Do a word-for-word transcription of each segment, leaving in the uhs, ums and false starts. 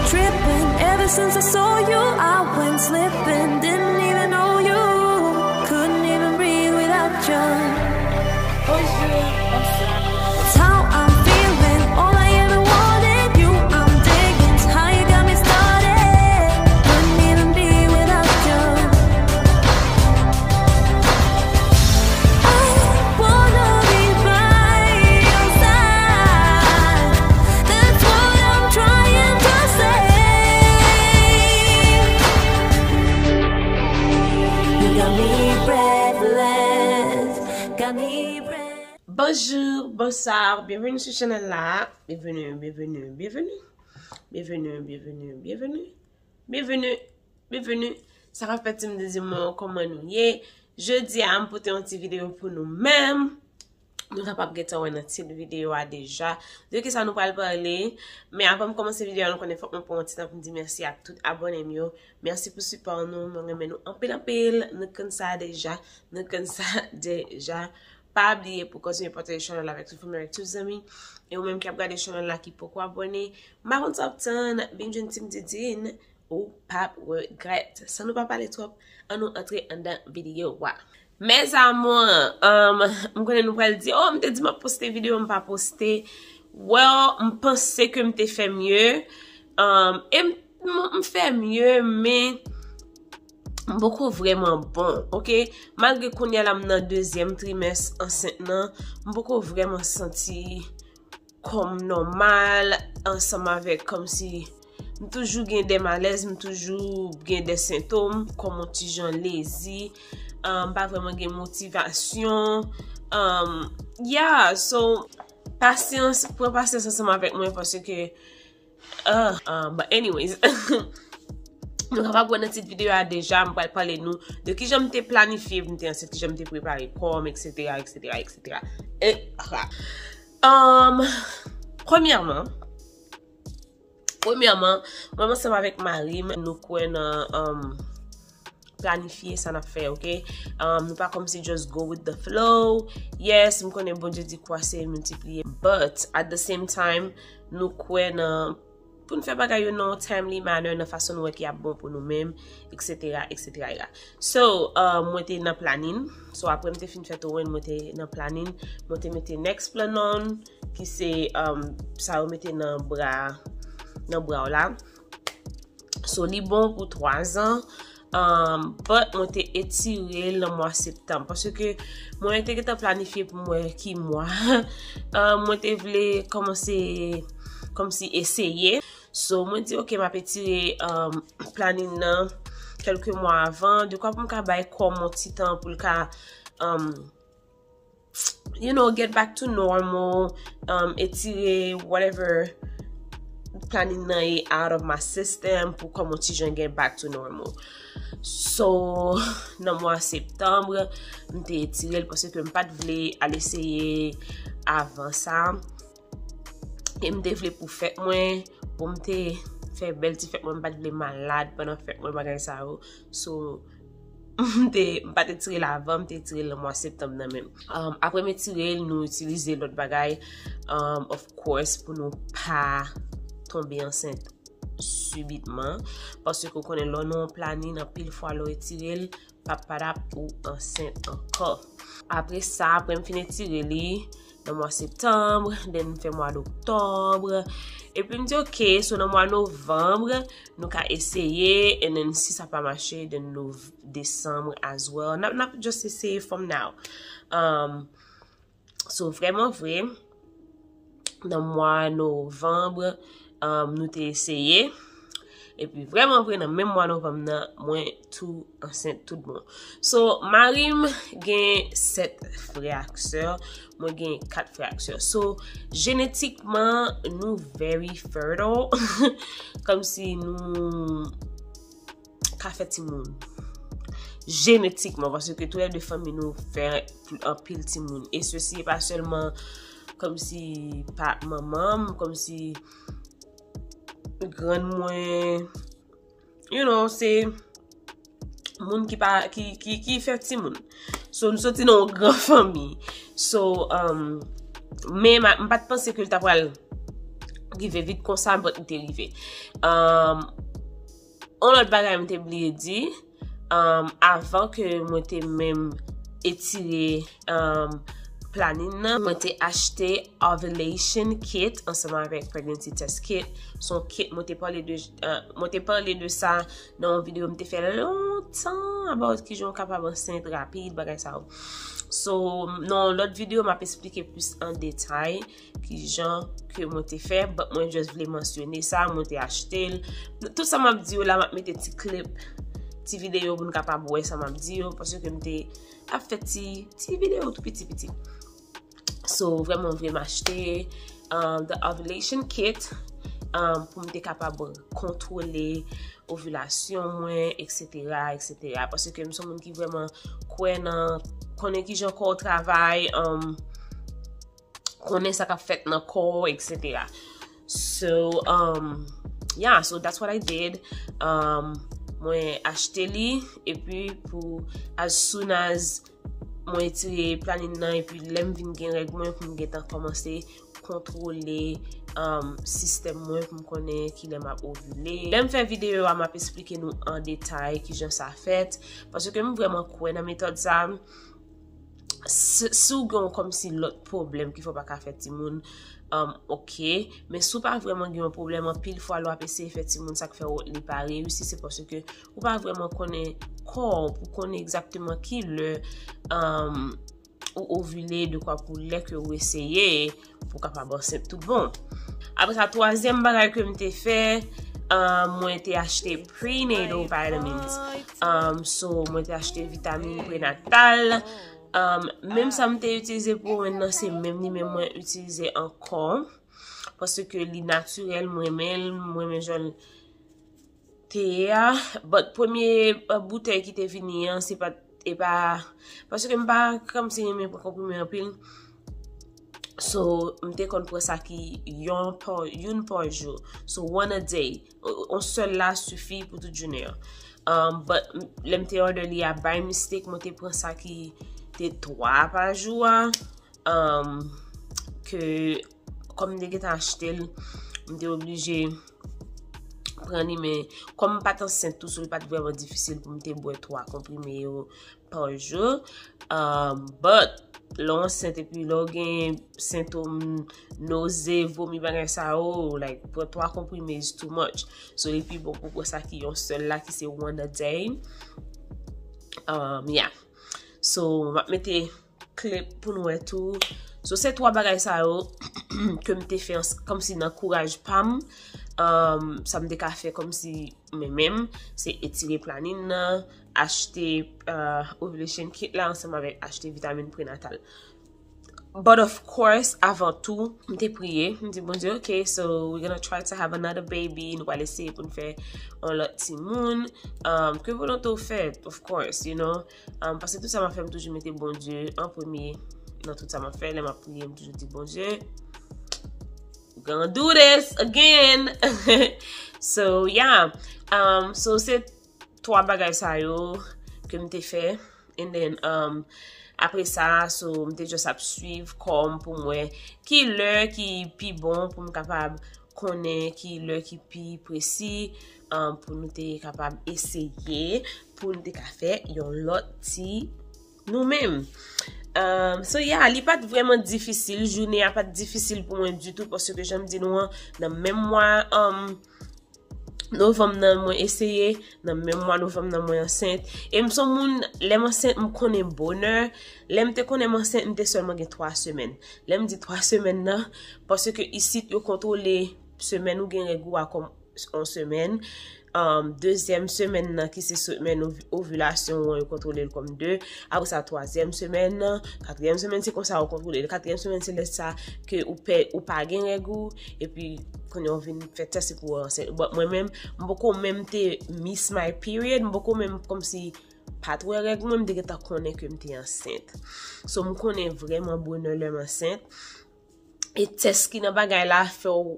Tripping, ever since I saw you, I went slipping. Didn't even know you, couldn't even breathe without you. It's how I'm feeling, all I ever wanted. You, I'm digging, how you got me started. Couldn't even be without you. I wanna be by your side. That's what I'm trying to say. You got me breathless, got me breathless. Bonjou, bonswa, byenveni sou chanèl la. Byenveni, byenveni, byenveni. Byenveni, byenveni, byenveni. Byenveni, byenveni. Sa k ap fèt, Team Didi, mwen, kòman nou ye? Jodi a, m pote yon ti videyo pou nou menm. Nou kapab gentan wè nan tit videyo a deja de kisa nou pral pale. Men avan m kòmanse videyo a, nou konnen fòk mwen pran yon ti tan pou m di mèsi ak tout abòne m yo. Mèsi pou sipò nou. Mwen renmen nou anpil, anpil. Nou konn sa deja. Nou konn sa deja. Pa bliye pou kontinye pataje chanèl la avèk tout fanmi, avèk tout zanmi. E ou menm ki ap gade chanèl la ki poko abòne, m pa konn sa w ap tann, vin jwenn Team Didine, ou p ap regrèt. San nou pa pale twòp, ann nou antre anndan videyo a. Mes amours, um, m konnen nou pral di, oh, m te di m ap poste videyo, m pa poste. Well, m panse ke m te fè mye. Um, e m, m, m fè mye, men m poko vrèman bon, oke? Malgre kounye a la m nan dezyèm trimès ansent nan, m poko vrèman santi kò m nòmal, ansanm avèk kòmsi m toujou gen de malèz, m toujou gen de sentòm, kòm yon ti jan lezi, um, m pa vrèman gen motivasyon. Um, yeah, so, pasyans, pran pasyans ansanm avèk mwen, paske, uh, um, but anyways, nou kapab wè nan tit videyo a deja, m pral pale nou de kijan m te planifye pou m te ansent, kijan m te prepare kò m, et cetera, et cetera, et cetera. E, ah. Um, premyèman, premyèman, mwen ansanm avèk mari m, nou kwè nan, um, planifye sa n ap fè, oke? Um, nou pa kòmsi just go with the flow. Yes, m konnen Bondye di kwase e miltipliye, but at the same time, nou kwè nan pou n fè bagay yo nan yon timely manner, nan fason nou wè ki ap bon pou nou menm, et cetera, et cetera. So, uh, mwen te nan planning. So, apre m te fin fè Towen, mwen te nan planning. Mwen te mete next plan on, ki se, um, sa yo mete nan bra, nan bra w la. So, li bon pou twa zan. Um, but mwen te etire l nan mwa septanm. Paske mwen te gentan planifye pou m wè ki mwa. Um, mwen te vle kòmanse kòmsi eseye. So, mwen di, oke, m ap etire, um, planning nan kèlke mwa avan. Dekwa pou m ka bay kò m yon ti tan pou l ka, um, you know, get back to normal, um, etire whatever planning nan ye out of my system pou kò m yon ti jan get back to normal. So, nan mwa septanm, m te etire l paske m pa t vle al eseye avan sa. E m te vle pou fèt mwen, pou m te fè bèl ti fèt mwen, m pa t vle malad pandan fèt mwen, bagay sa yo. So, m te, m pa t etire l avan, m te etire l nan mwa septanm nan menm. Um, apre m etire l, nou itilize lòt bagay, um, of course, pou nou pa tonbe ansent sibitman. Paske w konnen lè w nan yon planning, anpil fwa lè w etire l, papadap, ou ansent ankò. Apre sa, apre m fin etire li nan mwa septanm, then m fè mwa doktòb. Epi m di, oke, so nan mwa novanm, nou ka eseye, and then si sa pa mache, then nov-, desanm as well. N ap, n ap just eseye from now. Um, So, vrèman vre, nan mwa novanm, um, nou te eseye. Epi, vrèman vre, nan menm mwa novanm nan, mwen tou ansent tout bon. So, mari m gen sèt frè ak sè, mwen gen kat frè ak sè. So, jenetikman, nou very fertile. Kòmsi nou ka fè timoun. Jenetikman, paske toulède fanmi nou fè anpil timoun. E sesi e pa sèlman kòmsi pa manman m, kòmsi grann mwen, you know, se moun ki pa, ki, ki, ki fè timoun. So, nou soti nan yon gran fanmi. So, um, men ma-, m pa t panse ke l ta pral rive vit konsa, but m te rive. Um, yon lòt bagay m te bliye di, um, avan ke mwen te menm etire, um, planin nan, mwen te achte ovulation kit ansanm avèk pregnancy test kit. Se yon kit, mwen te pale de, uh, mwen te pale de sa nan yon videyo m te fè lontan about kijan w kapab ansent rapid, bagay sa yo. So, nan lòt videyo, m ap esplike plis an detay kijan ke mwen te fè, but mwen just vle mansyone sa, mwen te achte l. Tout sa m ap di yo la, m ap mete ti clip, ti videyo pou n kapab wè sa m ap di yo, paske m te ap fè ti, ti videyo tou piti piti. So, vrèman, vrèman achte, um, the ovulation kit, um, pou m te kapab kontwole ovilasyon mwen, et cetera, et cetera. Paske m se yon moun ki vrèman kwè nan konnen kijan kò w travay, um, konnen sa k ap fèt nan kò w, et cetera. So, um, yeah, so that's what I did. Um, mwen achte li, epi pou as soon as mwen etire planin nan, epi lè m vin gen règ mwen, pou m gentan kòmanse kontwole, um, sistèm mwen, pou m konnen kilè m ap ovile. Lè m fè videyo a, m ap esplike nou an detay kijan sa fèt, paske m vrèman kwè nan metòd sa. Si, si w gen yon kòmsi lòt pwoblèm ki fè w pa ka fè timoun, um, ok. Men si w pa vrèman gen yon pwoblèm, anpil fwa lè w ap eseye fè timoun, sa k fè w, li pa reyisi, se paske ou pa vrèman konnen kò w pou konnen egzakteman ki lè, um, ou ovile, dekwa pou lè ke ou eseye pou w kapab ansent tout bon. Apre sa, twazyèm bagay ke m te fè, um, mwen te achte prenatal vitamins. Um, so, mwen te achte vitamin prenatal. Um, menm sa m te itilize pou mwen nan, se menm li menm mwen itilize ankò. Paske li natirèl, mwen renmen l, mwen renmen jan l te ye a. But premye, uh, boutèy ki te vini an, se pa, e pa, paske m pa kòmsi renmen pran konprime anpil. So, m te konn pran sa ki yon pa, youn pa jou. So, one a day. Yon sèl la sifi pou tout jounen an. Um, but m, lè m te order li a, by mistake, mwen te pran sa ki te twa pa jou a. Um, ke kòm m te gentan achte l, m te oblije pran li, men kòm m pa t ansent tou, so li pa t vrèman difisil pou m te bwè twa konprime yo pa jou. Um, but, lè w ansent epi lè w gen sentòm noze, vomi, bagay sa yo, like, pran twa konprime is too much. So, li pi bon pou pran sa ki yon sèl la, ki se one a day. Um, yeah. So, m ap mete clip pou nou wè tou. So, se twa bagay sa yo ke m te fè ans-, kòmsi nan kouraj pa m. Um, sa m te ka fè kòmsi mwen menm, se etire planin nan, achte, uh, ovulation kit la ansanm avèk achte vitamin prenatal. But of course, avan tou, m te priye. M di Bondye, "Ok, so we're gonna try to have another baby." Nou pral eseye pou n fè yon lòt timoun. Um, ke volonte w fè, of course, you know. Um, paske tout sa m ap fè, m toujou mete Bondye an premye nan tout sa m ap fè. Lè m ap priye, m toujou di, "Bondye, we gonna do this again." So, yeah. Um, so, se twa bagay sa yo ke m te fè. And then, um, apre sa, so, m te just ap swiv kò m pou m wè ki lè ki pi bon pou m kapab konnen, ki lè ki pi presi, um, pou nou te kapab eseye, pou nou te ka fè yon lòt ti nou menm. Um, so, yeah, li pa t vrèman difisil, jounen an pa t difisil pou mwen ditou, paske jan m di nou an, nan menm mwa, um, novanm nan mwen eseye, nan menm mwa novanm nan mwen ansent. E m se yon moun, lè m ansent, m konnen bonè. Lè m te konnen m ansent, m te sèlman gen twa semèn. Lè m di twa semèn nan, paske isit yo kontwole semèn ou gen règ ou a kòm yon semèn. Um, dezyèm semèn nan ki se semèn ov-, ovilasyon ou an, yo kontwole l kòm de. Apre sa, twazyèm semèn nan, katriyèm semèn, se konsa yo kontwole l. Katriyèm semèn, se lè sa ke ou pè, ou pa gen règ ou, epi kounye a w vin fè tès epi w ansent. But mwen menm, m poko menm te miss my period, m poko menm kòmsi pa t wè règ mwen, m te gentan konnen ke m te ansent. So, m konnen vrèman bonè lè m ansent. E tès ki nan bagay la fè w,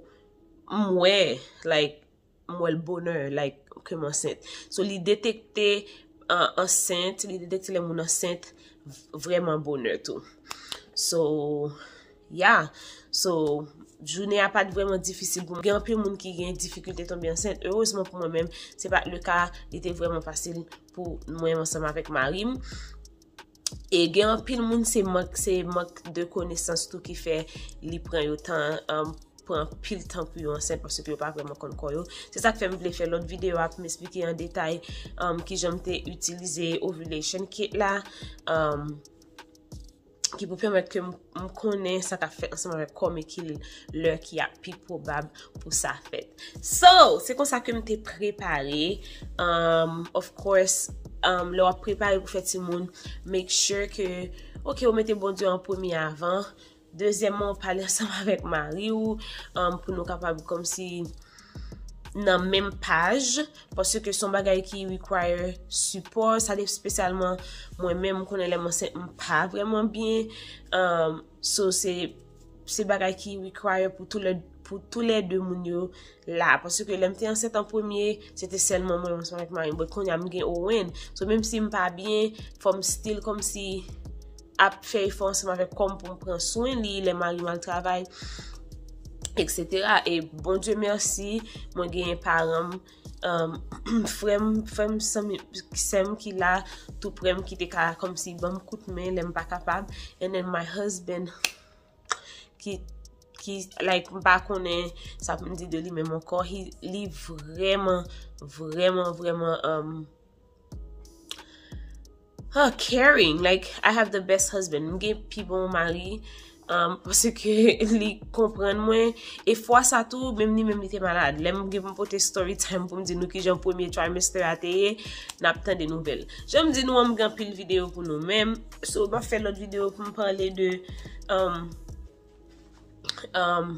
m wè, like, m wè l bonè, like, ke m ansent. So, li detekte, uh, ansent, li detekte lè moun ansent v-, vrèman bonè tou. So, Yeah. So, jounen a pa t vrèman difisil pou mwen. Gen anpil moun ki gen difikilte tonbe ansent. Erezman pou mwen menm, se pa t le ka. Li te vrèman fasil pou mwen ansanm avèk mari m. E gen anpil moun, se mank, se mank de konesans tou ki fè li pran yo tan, um, pran pil tan pou yo ansent paske yo pa vrèman konn kò yo. Se sa k fè m vle fè lòt videyo a pou m esplike an detay, um, kijan m te itilize ovulation kit la, um, ki pou pèmèt ke m, m konnen sa k ap fèt ansanm avèk kò m e ki lè ki ap pi pwobab pou sa fèt. So, se konsa ke m te prepare. Um, of course, um, lè w ap prepare pou fè timoun, make sure ke, ok, ou mete Bondye an premye avan. Dezyèmman, ou pale ansanm avèk mari w, um, pou nou kapab kòmsi nan menm paj, paske se yon bagay ki require sipò, sa espesyalman mwen menm, m konnen lè m ansent, m pa vrèman byen, um, so se, se bagay ki require pou tou lè, pou tou lè de moun yo la, paske lè m te ansent an premye, se te sèlman mwen ansanm avèk mari m, but kounye a m gen Owen, so menm si m pa byen, fò m still kòmsi ap fè efò ansanm avèk kò m pou m pran swen li lè mari m al travay, et cetera. E Bondye mèsi, mwen genyen paran m, um, frè m, frè m, sè m ki la tou prè m ki te ka kòmsi ban m kout men lè m pa kapab. And then my husband, ki, ki, like, m pa konnen sa pou m di de li menm ankò. He, li vrèman, vrèman, vrèman, um, uh, caring. Like, I have the best husband. M gen pi bon mari. Um, paske li konprann mwen. E fwa sa tou, menm li menm li te malad. Lè m gen pou m pote story time pou m di nou kijan premye trimester a te ye, n ap tande nouvèl. Jan m di nou an, m gen anpil videyo pou nou menm. So, m ap fè lòt videyo pou m pale de, um, um,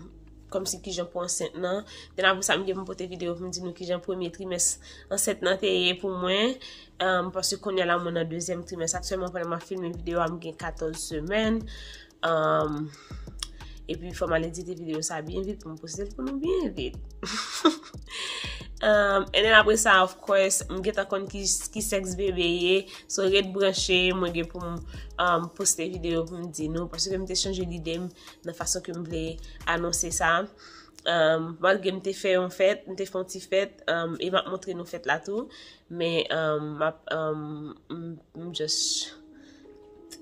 kòmsi kijan pou ansent nan. Then apre sa, m gen pou m pote videyo pou m di nou kijan premye trimès ansent nan te ye pou mwen. Um, paske kounye a la, mwen nan dezyèm trimès aktyèlman, pandan m ap filme videyo a, m gen katòz semèn. Um, epi, fò m al edite videyo sa byen vit pou m poste l pou nou byen vit. Um, and then apre sa, of course, m gentan konn ki, ki sèks bebe ye. So, ret branche, mwen gen pou m, um, poste videyo pou m di nou, paske m te chanje lide m nan fason ke m vle anonse sa. Um, malgre m te fè yon fèt, m te fè yon ti fèt, um, e m ap montre nou fèt la tou. Men, um, m ap, um, m, m just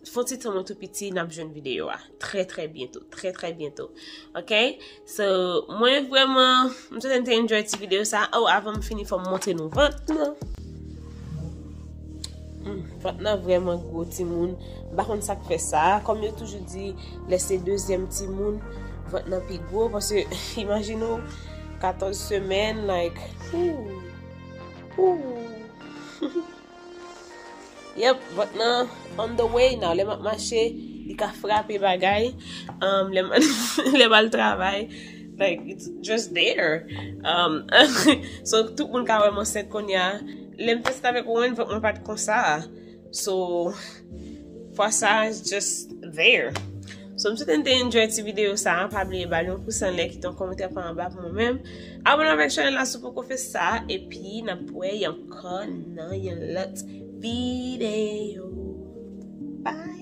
fè yon ti tan mwen tou piti, n ap jwenn videyo a. Trè, trè byento. Trè, trè byento. Ok? So, mwen vrèman, m swete n te enjoy ti videyo sa. Oh, avan m fini, fò m montre nou vant nan. Hmm, vant nan vrèman gwo, timoun. M pa konn sa k fè sa. Kòm yo toujou di, lè se dezyèm timoun, vant nan pi gwo. Paske, imajine w, katòz semèn, like, ooh, ooh. Yep, vant nan on the way now. Lè m ap mache, li ka frape bagay. Um, lè m, lè m al travay, like, it's just there. Um, so, tout moun ka wè m ansent kounye a. Lè m te ansent avèk Owen, vant mwen pa t konsa. So, fwa sa, it's just there. So, m swete n te enjoy ti videyo sa a. Pa bliye ba l yon pous anlè, kite yon kòmantè pa anba pou mwen menm. Abòne avèk chanèl la si w poko fè sa. Epi, n ap wè ankò nan yon lòt videyo. Bye!